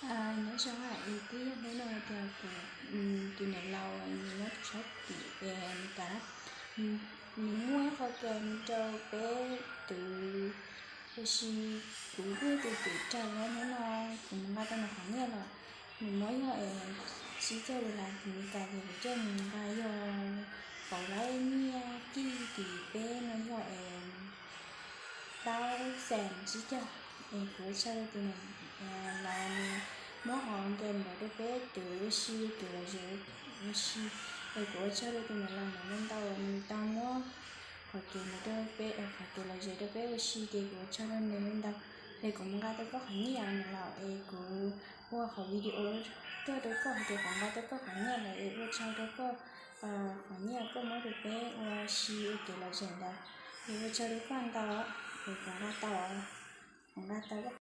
Nyob zoo, es kuj yog hnub no tias kuv tus niam laus nyob rau sab tim Amelikas, nws muaj ib qho game rau peb twv, tiam sis kuv kuj yog tus twv rag, hnub no kuv mus nqa tau nws qhov nyiaj los, nws muab yog es tsib caug dollar Amelikas, ces kuv coj mus nqa yog kaum lab nyiaj kij tim peb no yog es plaub xees tsib caug. Es kuv ua tsaug rau tus niam laus, nws muab qhov game ntawd rau peb twv ua si, twv lom zem ua si. Es kuv ua tsaug rau tus niam laus ntawd ntau, nws tau muab qhov game ntawd rau peb, qhov game lom zem rau peb ua si, ces kuv ua tsaug rau nws ntau. Es kuv mus nqa tau koj qhov nyiaj, niam laus, es kuv ua qhov video tuaj rau koj hais tias kuv nqa tau koj qhov nyiaj lawm, es ua tsaug rau koj qhov nyiaj koj muab rau peb ua si ua kev lom zem ntawd. Es ua tsaug rau koj ntau, es kuv nqa tau, kuv nqa tau koj